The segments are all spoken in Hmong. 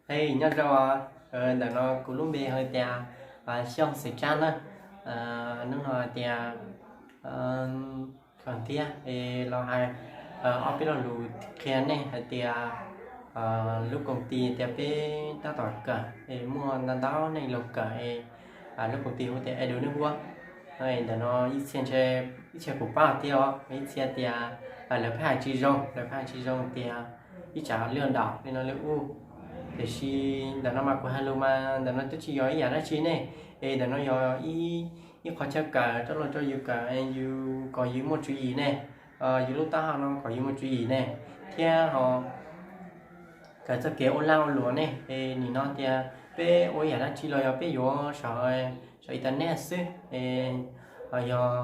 Hej, nyob zoo, ntawm no kuv lub npe hu tias Xyooj Xwm Tsab na. Hnub no tias kawm thiab es los hais ob peb lo lus qhia nej hais tias lub koom ti tias peb tab tom kawm es muaj ntau ntau neeg los kawm es lub koom ti hu tias Edu Network. Ntawm no ib txhia ntshe ib txhia kuv paub thiab os, ib txhia tias lawv pheej hais tsis zoo, lawv pheej hais tsis zoo tias ib tsam lwj daus li no lwj ub. Tiam sis ntawm no mas kuv hais lus mas ntawm no twb tsis yog ib yam dab tsi ne, es ntawm no yog ib qho chaw kawm rau los rau yus kawm, yus kom yus muaj tswv yim ne, yus lub taub hau no kom yus muaj tswv yim ne, thiab ho kawm txoj kev ua lag ua luam ne. Es nim no tias peb ua ib yam dab tsi los yog peb yuav saum internet xwb, es yog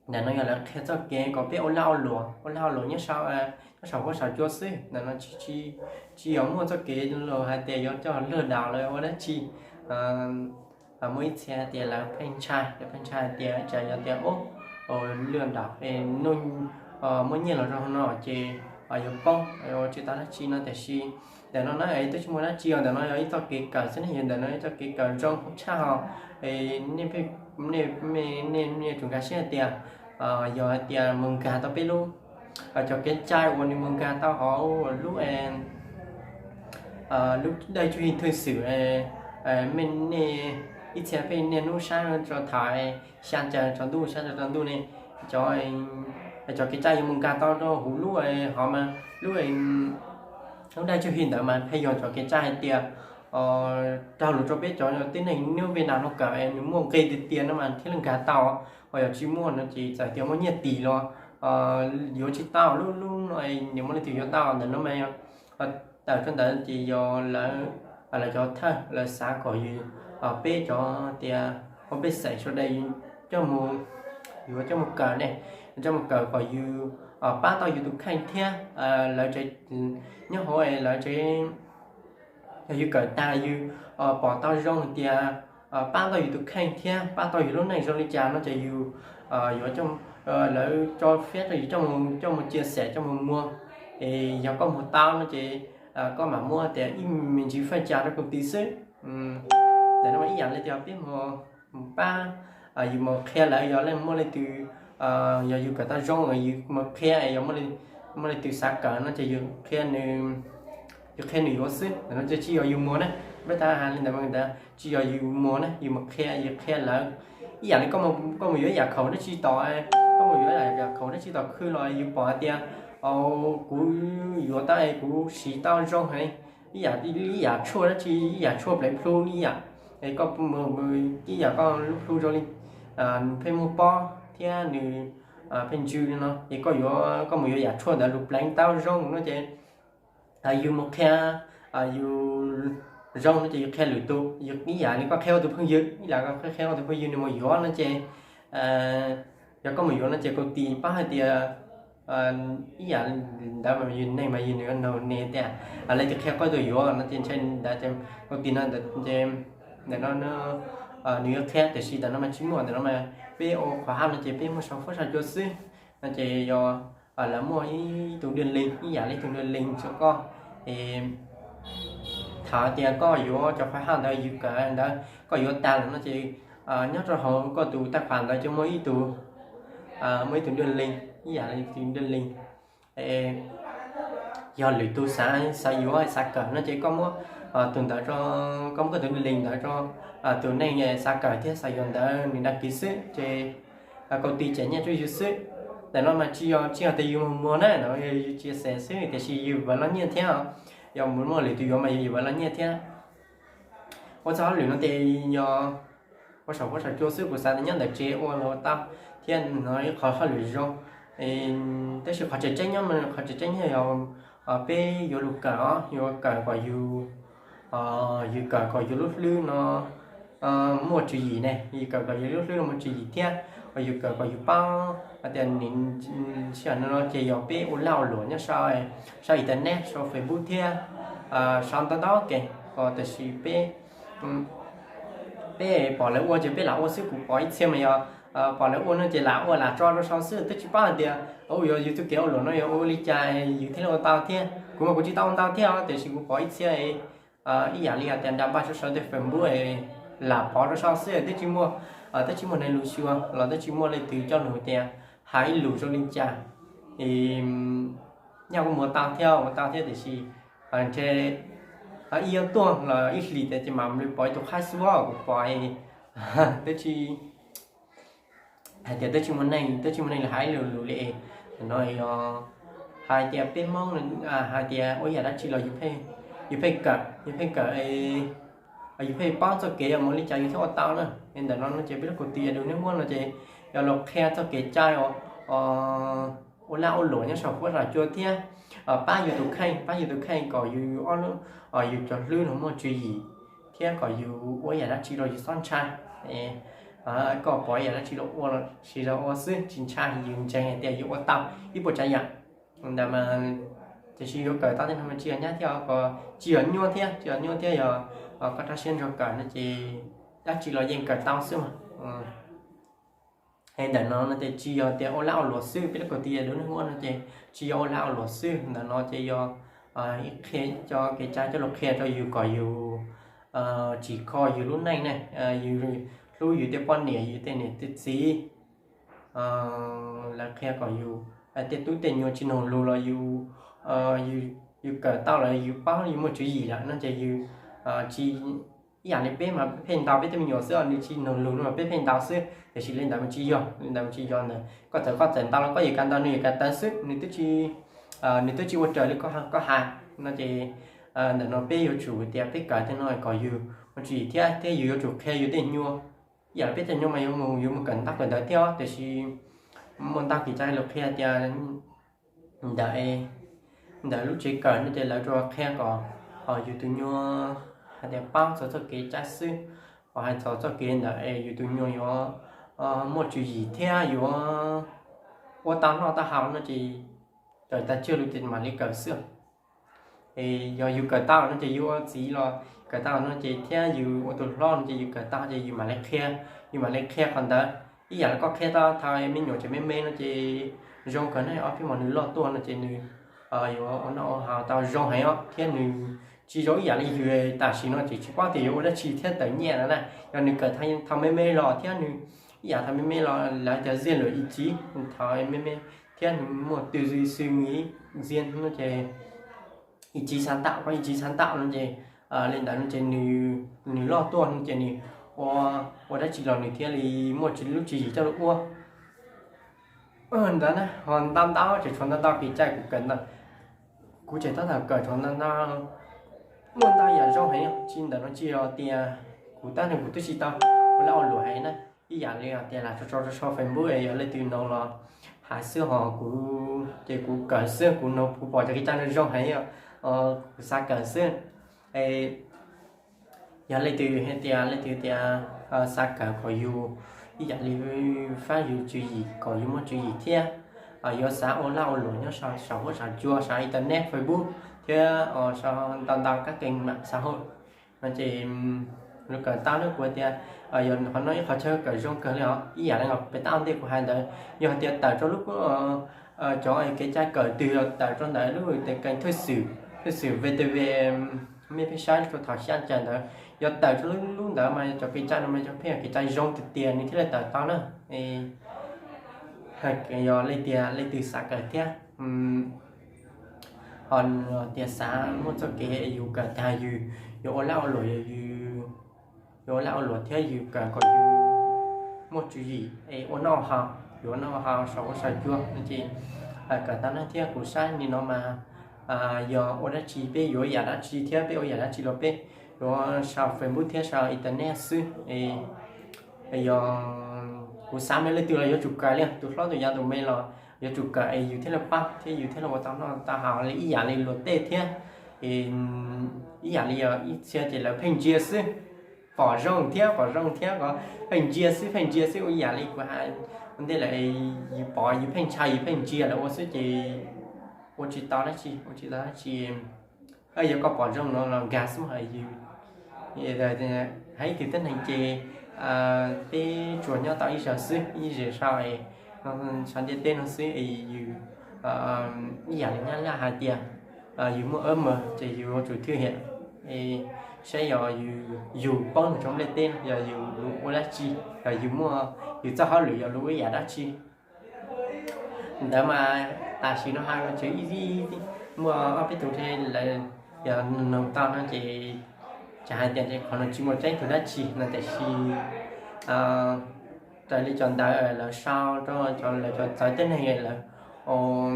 ntawm no yog lawv qhia txoj kev kom peb ua lag ua luam, ua lag ua luam nyob saum huab saum cua xwb. Ntawm no tsis yog muaj txoj kev los hais tias yuav coj lwj daus los ua dab tsi. Muaj ib txhia tias lawv pheej ntshai, lawv pheej ntshai tias tsam yog tias ub, lwj daus es muaj nyiaj los rau no ces yuav poob, ua tsis tau dab tsi no. Tiam sis ntawm no na twb tsis muaj dab tsi os, ntawm no yog ib txoj kev kawm xwb ne, yog ntawm no ib txoj kev kawm zoo tshaj ho. Nej, nej, nej tsuas nkag siab hais tias yog hais tias mus nkag tau peb lub, cov kev cai uas nws mus nkag tau hauv lub, lub dawj tswj hwm thwj xwm, nej ib txhia pheej niaj hnub saib tso tham xya caum tsaus ntuj, xya caum tsaus ntuj ne, cov, cov kev cai yuav mus nkag tau rau hauv lub, hov mas lub, lub dawj tswj hwm ntawd mas pheej yog cov kev cai hais tias raug lus rau peb cov tib neeg nyob Vij Nam no kawm nws muaj nqi tiag tiag no mas thiaj li nkag tau. Ho yog tsis muaj no ces txawm tias muaj nyiaj tis los yuav tsis tau. Lub, lub no nws muaj leej twg yuav tau ntawm no mas tawm rau ntawd ces yog lawv, lawv cov thawj lawv xav kom yus, peb cov tias ua pej xeem sawv daws coj mus, yuav coj mus kawm ne, coj mus kawm kom yus pab tau yus tus kheej thiab lawv tsev, nyob hauv lawv tsev, yog yus kawm tag yus pom tau zoo tias pab tau yus tus kheej thiab pab tau yus lub neej zoo li cas no ces yus yuav, lawv tso fiab rau yus coj mus, coj mus cia xem coj mus muag. Es yog koj muag tau no ces koj mam muab tias ib me ntsis faj cas rau koom tis xwb. Ntawm no ib yam li tias peb mus pab, yus mus qhia lawv, yog leej muaj leej twg, yog yus kawm tau zoo yus mus qhia es yog muaj leej twg xav kawm no ces yus qhia nws, yus qhia nws yuav xwb. Ntawm no ces tsis yog yus muag na, peb tas hais li ntawd mas ntawd tsis yog yus muag na, yus mus qhia, yus qhia lawv. Ib yam li koj mus yuav yam khaum dab tsi tom, koj mus yuav yam khaum dab tsi tom khw los yus pom hais tias kuv yuav tau es kuv siv tau zoo heev, ib yam, ib yam tshuaj dab tsi, ib yam tshuaj pleev plhu ib yam, es koj mus ib yam koj lub plhu zoo li pheej muaj pob thiab nws pheej ntsws li no es koj yuav, koj mus yuav yam tshuaj ntawd lug pleev tau zoo no ces yus mus qhia yus zoo no ces yus qhia lwm tus, yus ib yam li koj qhia koj tus phooj ywg, ib yam koj qhia koj tus phooj ywg nws mus yuav no ces yog koj mus yuav no ces koom tis pab hais tias ib yam ntawd mas yus neeg mas yus nws nug ne tias leej twg qhia koj tus yuav no ces ntshe ntawd ces koom tis no ntawd ces ntawm no nws yuav qhia, tiam sis ntawm no mas tsis muaj. Ntawm no mas peb ua qhov haj no ces peb muaj sau fuab sau cua xwb no ces yog lawv muaj ib tug dwaj leeg, ib yam li ib tug dwaj leeg rau koj es thaum tias koj yuav cov qhov haj ntawd yus kawm ntawd koj yuav tag lawm no ces nyob rau hauv koj tus taj qham ntawd ces muaj ib tug, muaj ib tug dwaj leeg, ib yam li tus dwaj leeg. Yog lwm tus xav, xav yuav xav kawm no ces koj muab tus ntawd, koj muab koj tus dwaj leeg ntawd rau tus neeg xav kawm thiab xav yuav ntawd nws dag kis xwb ces koom tis tseem nyiaj rau yus xwb. Ntawm no mas tsis yog, tsis yog tias yus mus muag na, no yog yus tsia xes xwb tiam sis yus vam los nyiaj thiab os. Yog mus muaj lwm tus yuav mas yus vam los nyiaj thiab. Ua txog hauj lwm no ces yog ua saum huab saum cua xwb, kuv xav tias nyob ntawm tsev ua los tau thiab no ib qho hauj lwm zoo. Tab sis qhov tseem ceeb nyob, qhov tseem ceeb nyob yog peb yuav lug kawm os, yuav kawm kom yus, yus kawm kom yus lub hlwb no muaj tswv yim ne, yus kawm kom yus lub hlwb no muaj tswv yim thiab yus kawm kom yus paub hais tias nim sij hawm no ces yog peb ua lag ua luam nyob sau internet, sau Facebook thiab sau ntau ntau kev, tiam sis peb peb pom lawv ua ces peb lam ua xwb. Kuv pom ib txhia mas yog pom lawv ua no ces lam ua lam tso rau sau xwb, twb tsis paub hais tias ua yus txoj kev ua luam no yog ua li cas yus thiaj li ua tau thiab. Kuv mas kuv tsis tau ua ntau thiab os, tiam sis kuv pom ib txhia ib yam li hais tias nra npaj sawv sawv tej Facebook lam pov rau saib xwb, twb tsis muaj, twb tsis muaj neeg lus xyuas los twb tsis muaj leej twg coj lus tias hais ib lus zoo li cas. Nyob kuj mus tau thiab mus tau thiab tiam sis ntshe ib yuav tuaj los ib hlis tias ces mam li pom ib tug qhaib xwb, kuv pom twb tsis hais tias twb tsis muaj neeg, twb tsis muaj neeg li hais ib lus lus li. No yog hais tias peb Hmoob hais tias ua yam dab tsi los yus pheej kawm, yus pheej kawm, yus pheej paub txoj kev yog mus li cas yus thiaj ua tau na. Ntawm no no ces peb lub kwv tij Dua Neeg Huab no ces yog los qhia txoj kev cai ua laj ua luam nyob saum huab saum cua thiab pab yus tus kheej, pab yus tus kheej kom yus ob lub, yus cov hlwb no muaj tswv yim thiab kom yus ua yam dab tsi los yus txhob ntshai, koj pom yam dab tsi los ua los sis los ua xwb tsis ntshai, yus ntseeg hais tias yus ua tau ib puas tsav yam. Ntawd mas tiam sis yuav kawm tau tej no mas tsis yog nyab thiab, tsis yog nyuaj thiab, tsis yog nyuaj thiab, yog koj rau siab ntso kawm no ces dab tsi los yeej kawm tau xwb mas. Ntawm no no ces tsis yog tias ua laj ua luam xwb, peb lub kwv tij Dua Neeg Huab no ces tsis yog ua laj ua luam xwb, ntawm no ces yog ib qhia cov kev cai coj los qhia rau yus kom yus tsim kho yus lub neej ne, yus hlub yus tej poj niam, yus tej niam tej txiv, lawv qhia kom yus tej tub tej nyuam tsis nug lus los yus kawm tau lawm, yus paub yus muaj tswv yim lawm no ces yus tsis ib yam li peb mas pheej ntaus peb tej me nyuam xwb, nws tsis nug lus no mas peb pheej ntaus xwb, tiam sis li ntawd mas tsis yog, li ntawd mas tsis yog ntawd. Koj txawm koj txawm ntaus los koj yuav kav ntaus nws yuav kav tawv xwb, nws twb tsis ua raws li koj hais no ces ntawm no peb yuav tsum tias peb kawm tej no kom yus muaj tswv yim thiab, thiab yus yuav tsum qhia yus tej nyuam. Ib yam li peb tej nyuam mas yuav mus yuav mus kawm ntaub kawm ntawv thiab, tiam sis muaj ntau kev cai los qhia tias ntawm ntawm lub tsev kawm no ces lawv tsuas qhia kom yus tus nyuam hais tias paub txog txoj kev cai xwb, ho hais txog txoj kev ntawm es yus tus nyuam yuav muaj tswv yim thiab yuav ua tau noj tau haus no ces kawm tag tsawg lus ces mam li kawm xwb. Yog yus kawm tau no ces yus ua txiv los kawm tau no ces thiab yus ua tus hlob no ces yus kawm tau ces yus mam li qhia, yus mam li qhia qhov ntawd. Ib yam li koj qhia tau thaum me nyuam tseem me me no ces zoo kawg ne, ob peb hmo nws loj tuaj no ces nws yuav ua noj ua haus tau zoo heev os, thiab nws tsis zoo ib yam li yus tam sim no ces tsis paub tias yuav ua dab tsi thiab tawm nyiaj no na. Yog nws kawm thaum me me los thiab nws ib yam thaum me me los lawv cov ziag luam ib tsiv thaum me me thiab nws muaj twj xwm ib ziag no ces ib tsiv xav ntaum, ib tsiv xav ntaum no ces li ntawd no ces nws loj tuaj no ces nws ua, ua dab tsi los nws thiaj li muaj lub tswv yim coj lug ua. Ntawd na ho ntau ntau tseem tshuav ntau ntau kev cai kuv kawm ntawd, kuv tseem tab tom kawm tshuav ntau ntau, muaj ntau yam zoo heev. Tsis ntawm no tsis yog tias kuv tab nws kuv twb tsis tau ua laj ua luam heev na, ib yam li tias lam tso tso tso Facebook yog leej twg no los hais xwb ho kuv ces kuv kawm xwb, kuv no kuv pom cov kev cai no zoo heev, kuv xav kawm xwb. Yog leej twg hais tias leej twg tias xav kawm kom yus ib yam li fab yus tswv yim kom yus muaj tswv yim thiab yuav xav ua laj ua luam nyob saum huab saum cua, saum internet, Facebook thiab saum ntau ntau kab kees mạng xã hội no ces yuav kawm tau ne. Kuv tias yog qhov no ib qhov chaw kawm zoo kawg li os, ib yam li pem tau ntej kuv hais ntawd, yog hais tias tawm rau lub cov kev cai kawm twg los tawm rau ntawd lub tes kees thwj xwm, thwj xwm VTV, mej pheej saib rau thaum xya caum ntawd, yog tawm rau lub ntawd mas cov kev cai no mas cov pheej yog kev cai zoo tiag tiag nws thiaj li tawm tau na. Yog leej tiag leej twg xav kawm thiab ho tias xav muaj txoj kev yus kawm tag yus yuav ua laj ua luam, yus yuav ua laj ua luam thiab yus kawm kom yus muaj tswv yim es ua noj haus, yuav ua noj haus saum huab saum cua no ces kawm tau na. Thiab kuv saib li no mas yog ua dab tsi peb yuav yam dab tsi thiab peb ua yam dab tsi los peb yuav saum Facebook thiab saum internet xwb. Yog kuv xav me leej twg los yuav tsum kawm li, tus hlob tus yau tus me los yuav tsum kawm es yus thiaj li paub thiab yus thiaj li ua tau noj tau haus li ib yam li luag tej thiab. Ib yam li yog ib txhia ces lawv pheej ntsia xwb, pom zoo thiab pom zoo thiab ko, pheej ntsia xwb pheej ntsia xwb ua ib yam li kuv hais ua ntej lawm, yus pom yus pheej ntshai yus pheej ntsia lawv ua xwb ces ua tsis tau dab tsi, ua tsis tau dab tsi. Yog koj pom zoo no los nkag xwb mas yus hais ib tug tib neeg ces peb tsuas nyob tau ib zaug xwb, ib zaug sau es saum ntiaj teb no xwb es yus ib yam li nyab laj hais tias yus muaj ub mas ces yus yuav tsum thwj hiam. Es saib yog yus, yus paub nws tsob nplej teb no yog yus ua dab tsi, yog yus muaj, yus txoj hauj lwm yog lus ua yam dab tsi. Ntawd mas tam sim no hais tseem ib, muaj ob peb tug thiab lawv yog noog tau no ces, tsis hais tias qhov no tsis muaj tseeb tug dab tsi no tiam sis raws li cov ntawv lawv sau rau cov, lawv cov txawv tuab neeg lawv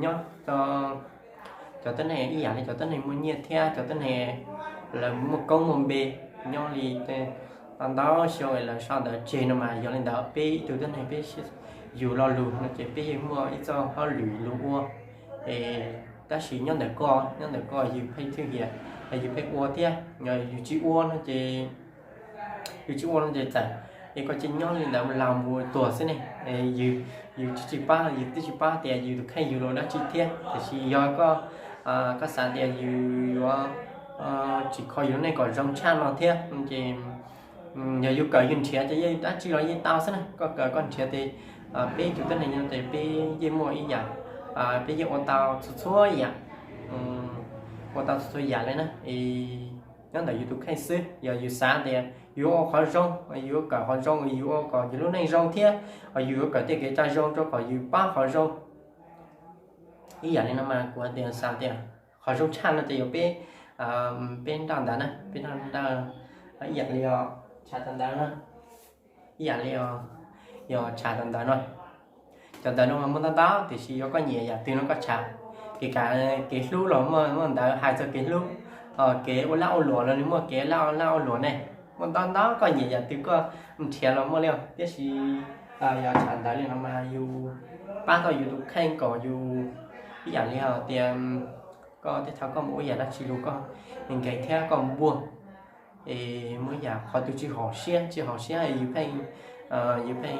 nyob, cov tuab neeg ib yam li cov tuab neeg muaj nyiaj thiab cov tuab neeg lawv muaj koob muaj npe nyob li ntau xyoo lawv sau ntawv tseg no mas, yog li ntawd peb ib tug tuab neeg peb yus lo lus no ces peb yeej muaj ib txoj hauj lwm lus ua. Es tab sis nyob ntawm koj, nyob ntawm koj yus pheej thwj hiam, yus pheej ua thiab, yus tsis ua no ces, yus tsis ua no ces txawm es koj cia nyob li ntawd los mus tuag xwb ne. Yus, yus tsis, tsis pab, yus twb tsis pab tias yus tus kheej yus los dab tsi thiab, tiam sis yog koj, koj xav tias yus yuav tsim kho yus lub neej kom zoo tshaj no thiab ces yog yus kawm yus nrhiav ces yeej dab tsi los yeej tau xwb na. Koj kawm koj nrhiav ces peb tus tuab neeg no ces peb yeej muaj ib yam, peb yeej ua tau txhua txhua yam, ua tau txhua txhua yam li na. Nyob ntawm yus tus kheej xwb, yog yus xav tias yus ua qhov zoo, yus yuav kawm qhov zoo, yus ua kom yus lub neej zoo thiab, yus yuav kawm tej kev cai zoo rau kom yus pab qhov zoo. Ib yam li no mas kuv hais tias xav tias qhov zoo tshaj no ces yog peb, peb nraj ntawd na, peb nraj, ib yam li os, tshav tau ntawd na, ib yam li os, yog tshav tau ntawd no. Cov ntawv no mas muaj ntau ntau tiam sis yog koj nyiam yam twg no koj tshav. Kev, kev hlub los muaj, muaj ntawv hais txog kev hlub, kev ua laj ua luam los nws muaj kev laj, laj ua luam ne. Muaj ntau ntau, koj nyiam yam twg koj nrhiav los muaj li os. Tiam sis yog tshav ntawv li no mas yus pab tau yus tus kheej kom yus, ib yam li hais tias koj tej thaum koj mus ua yam dab tsi los koj nkees thiab koj npuag, es muaj yam qhov twg tsis haum siab, tsis haum siab yus pheej, yus pheej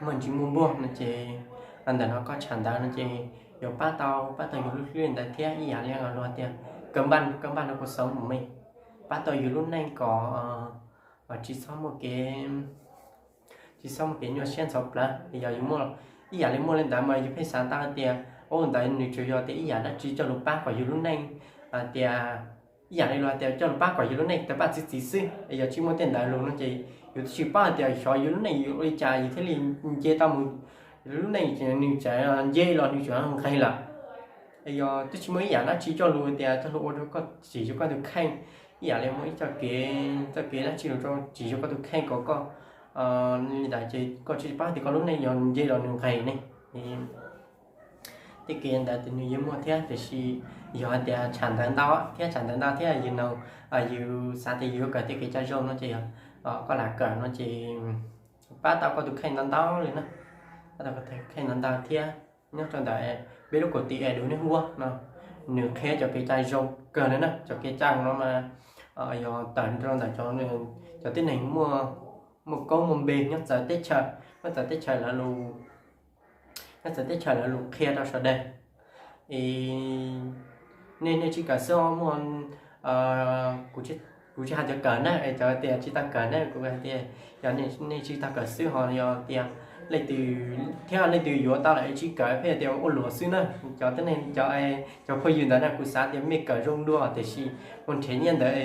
muaj ntsis muaj npuag no ces ntawm no koj tshav ntawv no ces yuav pab tau, pab tau yus lub hlwb ntawd thiab. Ib yam li luag tias kawg npaj, kawg npaj no kuv xav mus me, pab tau yus lub neej kom tsis txhob muaj kev, tsis txhob muaj kev nyuaj siab ntxhov plawv. Yog yus muaj, ib yam li muaj li ntawd mas yus pheej xav tau tias ua ntawd nws tsuas yog tias ib yam dab tsi coj lus pab kom yus lub neej, tias ib yam li luag tias coj lus pab kom yus lub neej tawg paj txi txiv xwb. Yog tsis muaj tej ntawd lus no ces yus twb tsis paub hais tias xyov yus lub neej yuav ua li cas yus thiaj li nce tau mus, yus lub neej nws tseem nce los nws tseem nqes lawm. Yog twb tsis muaj ib yam dab tsi coj lus tias coj lus ua rau koj tsim rau koj tus kheej, ib yam li muaj ib txoj kev, txoj kev dab tsi los rau tsim rau koj tus kheej kom koj, li ntawd ces koj tsis paub tias koj lub neej yog nce los nws nqes ne. Tej kev ntawd ces nws yeej muaj thiab tiam sis yog hais tias tshav ntawv ntau thiab, tshav ntawv ntau thiab yus no, yus xav tias yus yuav kawm tej kev cai zoo no ces yog koj lam kawm no ces pab tau koj tus kheej ntau ntau li na, pab tau koj tus kheej ntau ntau thiab. Nyob rau ntawm peb lub kaum tim Edu Network no, nws qhia cov kev cai zoo kawg li na. Cov kev cai no mas yog tawm rau ntawm cov, cov tib neeg muaj, muaj koob muaj npe nyob txawv teb chaws, nyob txawv teb chaws lawv lus, nyob txawv teb chaws lawv lus qhia rau sawv daws. Es nej, nej tsis kawm xwb ho muaj, kuv tsis hais tias kawm na, es cov tias tsis tau kawm na, kuv hais tias yog nej tsis tau kawm xwb ho yog tias leej twg, thiab leej twg yuav tau lawm es tsis kawm pheej tias ua luam xwb na. Cov tib neeg, cov, cov phooj ywg ntawd na kuv xav tias mej kawm zoo dua tiam sis mus nrhiav nyiaj ntawd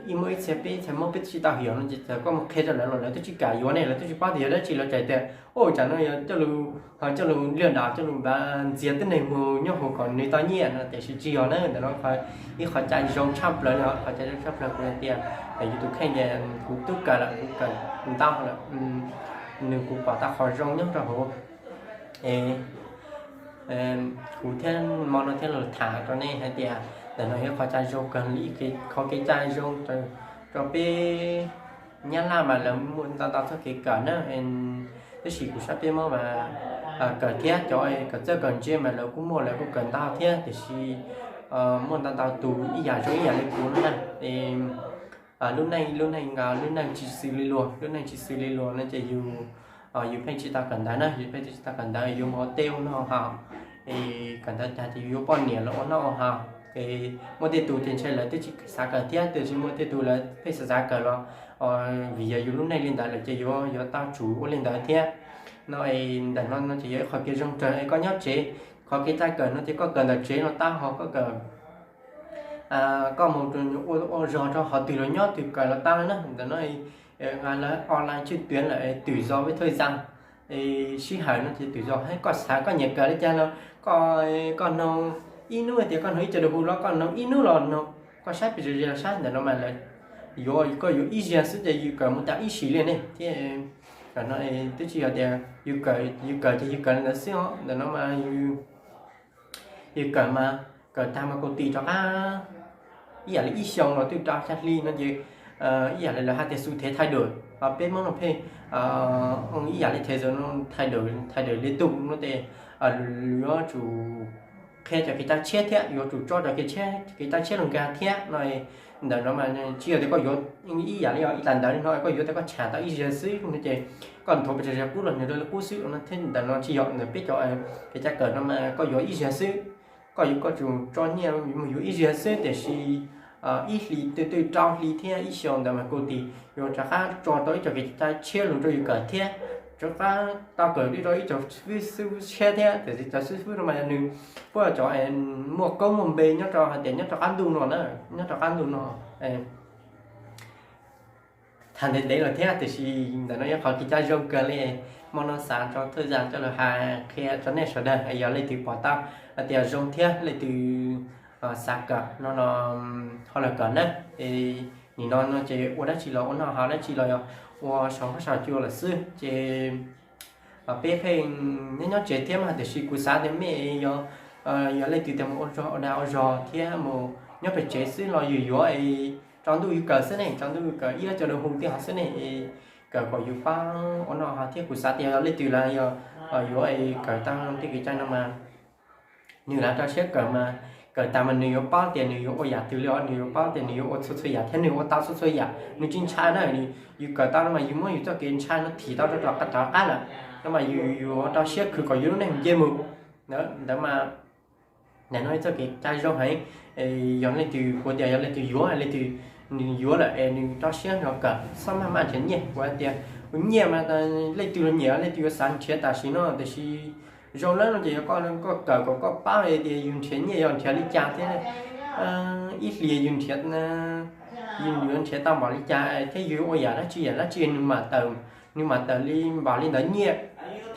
ib muaj ib txhia peb txhia Hmoob peb tsis tau hiểu no ces txawm koj mus qhia rau lawv los lawv twb tsis kam yuav ne, lawv twb tsis paub tias yog dab tsi, lawv txawm tias o tsam no yog coj lus, coj lus lwaj dam, coj lus npav ntxias tib neeg mus nyob hauv kom nws tau nyiaj no tiam sis tsis yog na. Ntawm no ib qhov cai zoo tshaj plaws li, qhov cai zoo tshaj plaws kuv hais tias yus tus kheej ces kuv twb kawm lawm, kuv kawm ntau lawm, nws kuv pom tau qhov zoo nyob rau hauv. Es kuv thiab mo no thiaj los tham rau nej hais tias ntawm no yog qhov cai zoo kawg li, qhov kev cai zoo rau peb Nyab Laj mas lawv muaj ntau ntau txoj kev kawm na. Tab sis kuv sab peb Hmoob mas kawm thiab, cov kawm txawj kawm ntse mas lawv kuj muaj, lawv kuj kawm ntau thiab tiam sis muaj ntau ntau tus ib yam zoo ib yam li kuv no na. Lub neej, lub neej, lub neej tsis xws li luag, lub neej tsis xws li luag no ces yus, yus pheej tsis tau kawm ntawv na, yus pheej tsis tau kawm ntawv, yus mus ua teb ua noj haus, es kawm ntawv tag ces yus yuav poj niam los ua noj ua haus. Es muaj tej tus ces ntshe lawv twb tsis xav kawm thiab, tiam sis muaj tej tus lawv pheej xav xav kawm los vim yog yus lub neej li ntawd lawm ces yuav, yuav tau tsum ua li ntawd thiab. No es ntawm no no ces yog ib qhov kev zoo kawg es koj nyob tsev, qhov kev cai kawm no ces koj kawm ntawm tsev no tau, ho koj kawm Koj mus ua zog rau qhov twg los nyob twg kawm los tau na. Ntawm no online tswj tuav lawm twm zos peb thawj zaj sij hawm no ces twm zos hais koj xav koj nyiam kawm li cas los koj, koj noog ib hnub tias koj noog ib co du hu los koj noog ib hnub los noog, koj saib pes tsawg los saib ntawm no mas lawv yuav, koj yuav ib zaug xwb ces yus kawm mus tas ib sim li ne thiab. Ntawm no twb tsis yog tias yus kawm, yus kawm ces yus kawm li ntawd xwb os. Ntawm no mas yus kawm mas kawm tag mas kuv tis rov qab ib yam li ib xyoos los twb rau xya hli no ces ib yam li lawv hais tias xu thev thai dawm, peb Hmoob no pheej ib yam li thev zaum no thai dawm, thai dawm li tus no ces yuav tsum qhia cov kev cai tshiab thiab yuav tsum tso cov kev cai tshiab los nkag thiab no. Ntawm no mas tsis yog tias koj yuav ib yam li ib tas ntawd li no koj yuav tias koj tsham tau ib zaug xwb no ces koj nthuav pes tsawg zaug qub los nws rau li qub xwb no thiab. Ntawm no tsis yog, ntawm peb cov kev cai kawm no mas koj yuav ib zaug xwb, koj yuav, koj tsum tso nyiaj mus yuav ib zaug xwb tiam sis ib hlis twb twb rau hli thiab ib xyoos ntawd mas kuv tis yuav rov qab tso tau ib co kev cai tshiab los rau yus kawm thiab, rov qab tau kawm rau ib co xib fwb tshiab thiab tiam sis cov xib fwb no mas yog nws puab cov muaj koob muaj npe nyob rau hais tias nyob rau qab ntuj no na, nyob rau qab ntuj no. Tham ntev ntev los thiab tiam sis ntawm no yog qhov kev cai zoo kawg li. Hmo no xav rau thawj zaug coj los hais qhia rau nej sawv daws, yog leej twg pom tau hais tias zoo thiab leej twg xav kawm no los ho los kawm na. Nim no no ces ua dab tsi los ua noj haus dab tsi los yog ua saum huab saum cua lawm xwb ces peb pheej nyob nyob tsev thiab mas tiam sis kuv xav tias mej yog, yog leej twg tias mus ua zog ua dag ua zog thiab mus nyob pem tsev xwb los yus yuav es tsaus ntuj yus kawm xwb ne, tsaus ntuj yus kawm ib ob co du hu thiab ho xwb ne. Kawm kom yus paub ua noj haus thiab kuv xav tias yog leej twg los yog yuav es kawm tau tej kev cai no mas nws lam rau siab kawm mas kawm tas mas nws yuav paub tias nws yuav ua yam twg li os, nws yuav paub tias nws yuav ua txhua txhua yam thiab nws ua tau txhua txhua yam. Nws tsis ntshai na, yus kawm tau no mas yus muab yus txoj kev ntshai no thim tau rau tom qab lawm no mas yus yuav rau siab khwv kom yus lub neej nce mus. Ntawd mas nim no ib txoj kev cai zoo heev. Yog leej twg kuv tias yog leej twg yuav, leej twg nws yuav lawm es nws rau siab nrog kawm, txhob maj maj nrhiav nyiaj. Kuv hais tias kuv nyiaj mas leej twg los nyiam leej twg yuav xav nrhiav tam sim no tiam sis zoo lawm no ces yog koj, koj kawm kom koj paub tias yus nrhiav nyiaj yog nrhiav li cas thiab ib hlis yus nrhiav, yus yuav nrhiav tau npaum li cas thiab yus ua yam dab tsi yam dab tsi nws mam tawm, nws mam tawm li npaum li ntawd nyiaj.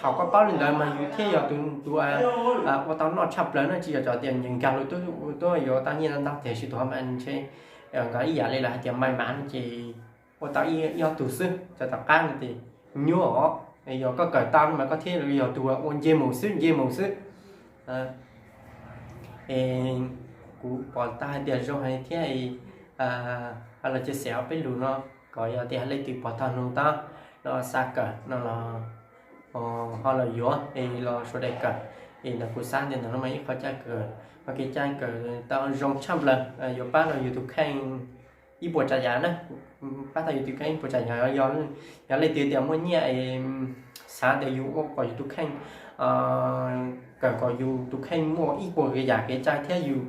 Thaum koj paub li ntawd mas yus thiaj yog tus, tus ua tau noj tshaj plaws na, tsis yog cov tias nyiam nkag los tuaj yuav tau nyiaj ntau tiam sis tus ho mas ntshe nkawd ib yam li lawv hais tias may mab no ces ua tau ib ob tug xwb, cov tom qab no ces nyuaj os. Yog koj kawm tau no mas koj thiaj yog tus ua nce mus xwb, nce mus xwb. Es kuv pom tau hais tias zoo heev thiab, los cia xav ob peb lus no kom yog tias leej twg pom tau nug tau no xav kawm no los ho los yuav es los sawv daws kawm. Es ntawm kuv xav tias ntawm no mas ib qho cai kawm, qhov kev cai kawm tau zoo tshaj plaws yuav pab rau yus tus kheej ib puas tsav yam na. Pab tau yus tus kheej ib puas tsav yam, yog leej twg tias muaj nyiaj es xav tias yus ua kom yus tus kheej, kawm kom yus tus kheej muaj ib puas yam kev cai thiab yus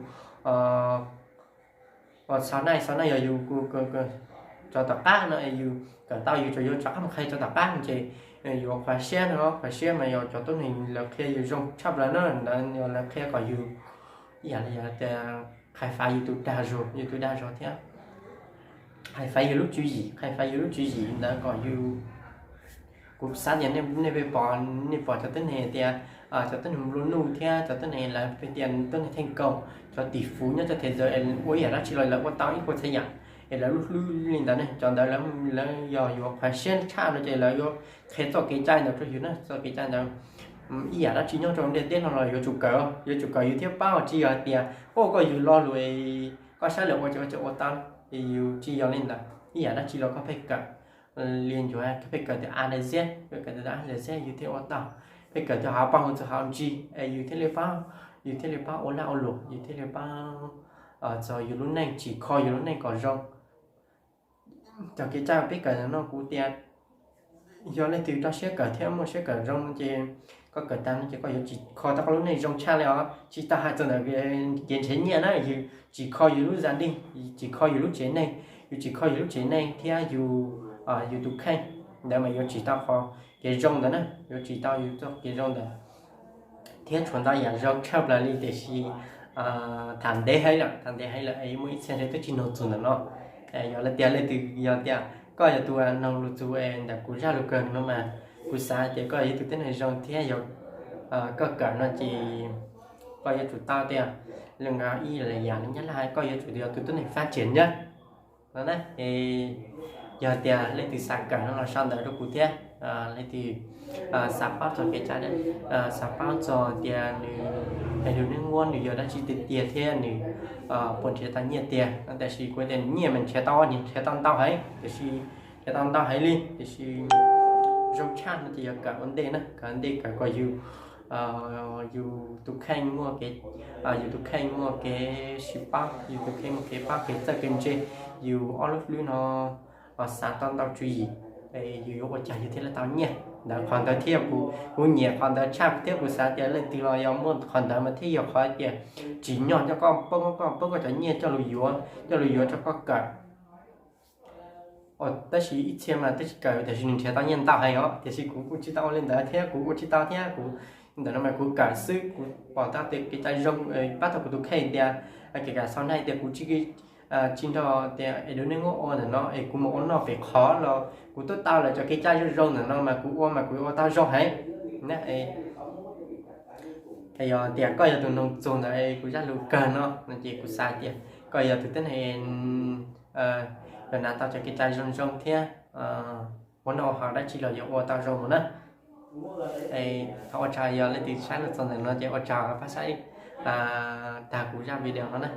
xav na, xav na yog yus cov tom qab no yus kawm tau yus tsuas yuav rov qab mus qhia cov tom qab ces yuav qhuav siab no, qhuav siab mas yog cov tuab neeg lawv qhia yus zoo tshaj plaws na, ntawd yog lawv qhia kom yus ib yam li yog tias qhia fav yus tus dag zog, yus tus dag zog thiab qhia fav yus lub tswv yim, qhia fav yus lub tswv yim ntawd kom yus, kuv xav tias nej peb pom, nej pom cov tuab neeg tias cov tuab neeg nplua nuj thiab cov tuab neeg lawv peb tias tuab neeg theej kaum, cov tỷ phú nyob txhua txhia txhua zaus ua ib yam dab tsi los lawv ua tau ib puas txhiab yam es lawv lub hlwb li ntawd ne. Cov ntawd lawv yog yuav qhuav siab tshaj no ces lawv yuav qhia txoj kev cai ntawd rau yus na, txoj kev cai ntawd ib yam dab tsi nyob rau ntiaj teb no los yuav tsum kawm, yuav tsum kawm yus thiaj paub, tsis yog hais tias ua koj yus lo lus koj saib lawv ua ces koj ua tau, yus tsis yog li ntawd. Ib yam dab tsi los koj pheej kawm, li ncuav koj pheej kawm tias a le z, kawm tias a le z yus thiaj ua tau, pheej kawm tias hauv paus hauv txog hauv ntsis es yus thiaj li paub, yus thiaj li paub ua lag ua luam, yus thiaj li paub txog yus lub neej, tsim kho yus lub neej kom zoo. Cov kev cai peb kawm no kuv tias yog leej twg rau siab kawm thiab muaj siab kawm zoo ces koj kawm tag no ces koj yuav tsim kho tau koj lub neej zoo tshaj li os. Tsis tas hais txog ntawm kev nrhiav nyiaj na, yus tsim kho yus lub zaj dej, tsim kho yus lub tsev neeg, yus tsim kho yus lub tsev neeg thiab yus, yus tus kheej ntawd mas yuav tsim tau qhov kev zoo ntawd na, yuav tsim tau yus txoj kev zoo ntawd thiab tshuav ntau yam zoo tshaj plaws li tiam sis tham ntev heev lawm, tham ntev heev lawm es muaj ib txhia ntshe twb tsis nug txug ntawm no. Yog tias leej twg yog tias koj yog tus nug lug txug ntawm kuv zaj lug kawm no mas kuv xav tias koj yog ib tug tib neeg zoo thiab yog koj kawm no ces koj yuav tsum tau tias lug nkaus ib yam li Nyab Laj hais, koj yuav tsum yog tus tib neeg fab tsias nyab no na. Yog tias leej twg xav kawm no los sau ntawv rau kuv thiab. Leej twg xav paub txog kev cai, xav paub txog tias nws hais lug neej muab nws yog dab tsi tiag tiag thiab nws puas nrhiav tau nyiaj tiag no. Tam sis kuv tias nyiaj mas nrhiav tau, nrhiav tau ntau heev, tiam sis nrhiav tau ntau heev li, tiam sis zoo tshaj no ces yog kawm ua ntej na, kawm ua ntej kawm kom yus yus tus kheej muaj kev, yus tus kheej muaj kev sib paub, yus tus kheej muaj kev paub kev txawj kev ntse, yus ob lub hlwb no xav tau ntau tswv yim, yus yuav ua cas yus thiaj li tau nyiaj. Ntawd qhov ntawd thiab kuv, kuv nyiam qhov ntawd tshaj thiab kuv xav tias leej twg los yog muaj qhov ntawd mas thiaj yog qhov tias tsim nyog coj koj pab, koj pab koj cov nyiaj coj lug yuav, coj lug yuav rau koj kawm. Tab sis ib txhia mas twb tsis kawm tiam sis nws nrhiav tau nyiaj ntau heev os, tiam sis kuv kuj tsis tau ua li ntawd thiab kuv ua tsis tau thiab kuv, ntawm no mas kuv kawm xwb kuv pom tau tias kev cai zoo pab tau kuv tus kheej tias kheev kam xaus nai tias kuv tsis, tsis nrog tias es dub neeg muab ua ntawm no es kuv mus ua noj pem qhov los kuv twb tau lawm cov kev cai zoo zoo ntawm no mas kuv ua mas kuv ua tau zoo heev na. Yog tias koj yog tus nug txug ntawm kuv zaj lug kawm no no ces kuv xav tias koj yog tus tib neeg yuav hnav tau cov kev cai zoo zoo thiab ua noj ua haus dab tsi los yuav ua tau zoo mus na. Thov ua tsaug yog leej twg saib lug txog ntawm no ces ua tsaug pab saib tag kuv zaj video no na.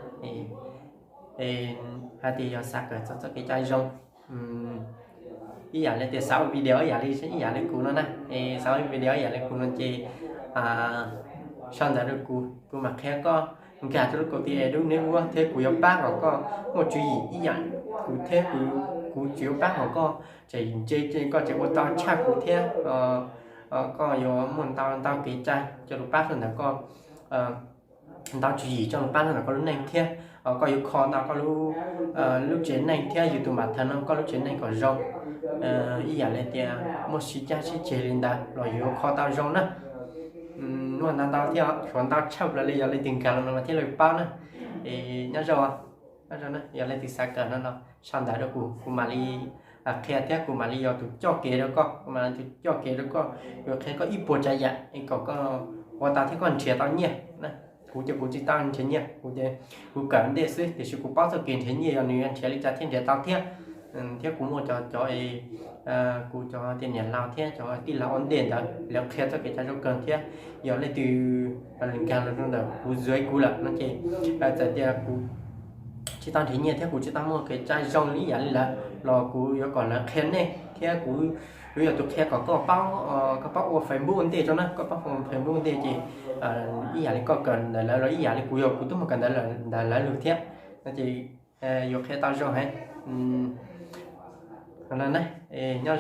Hais tias yog xav kawm txog txoj kev cai zoo ib yam li tias xav ua video ib yam li, ib yam li kuv no na, xav ua video ib yam li kuv no ces sau ntawv rau kuv, kuv mam qhia koj nkag rau lub kaum ti es dub neeg ua thiab kuv yuav pab kom koj muaj tswv yim ib yam kuv thiab kuv, kuv tsis yuav pab kom koj tseem ntse, koj tseem ua tau tshaj kuv thiab koj yuav muaj ntau ntau kev cai coj lug pab rau ntawm koj, ntau tswv yim coj lug pab rau ntawm koj lub neej thiab koj yuav kho tau koj lub tsev neeg thiab yus tus mam thawj no koj lub tsev neeg kom zoo ib yam li tias muaj sib caj sib ceg li ntawd los yuav kho tau zoo na. Muaj ntau ntau thiab, suav ntau tshaj plaws li yog leej twg nkag los no mas thiaj li paub na. Es nyob zoo, nyob zoo na, yog leej twg xav kawm no no sau ntawv rau kuv, kuv mam li qhia thiab kuv mam li yog tus coj kev rau koj, kuv mam li tus coj kev rau koj, yuav qhia koj ib puas tsav yam es kom koj ua tau thiab koj nrhiav tau nyiaj na. Kuv ces kuv tsis tau nrhiav nyiaj, kuv ces kuv kawm ntej xwb tiam sis kuv paub txoj kev nrhiav nyiaj yog nws nrhiav li cas thiaj nrhiav tau thiab. Thiab kuv muaj cov, cov, kuv cov tias niam laus thiab cov tij laug ua ntej ntawd lawv qhia txoj kev cai zoo kawg thiab. Yog leej twg nkag los rau ntawm kuv zuv kuv lawm no ces txawm tias kuv tsis tau nrhiav nyiaj thiab kuv tsis tau muaj kev cai zoo li ib yam li lawv los kuv yuav kom lawv qhia nej thiab kuv yuav yog tus qhia kom koj paub, koj paub ua Facebook ua ntej rau na, koj paub Facebook ua ntej ces ib yam li koj kawm ntawm lawv los ib yam li kuv yog kuv twb mus kawm ntawv ntawm lawv lug thiab no ces yuav qhia tau zoo heev. Nyob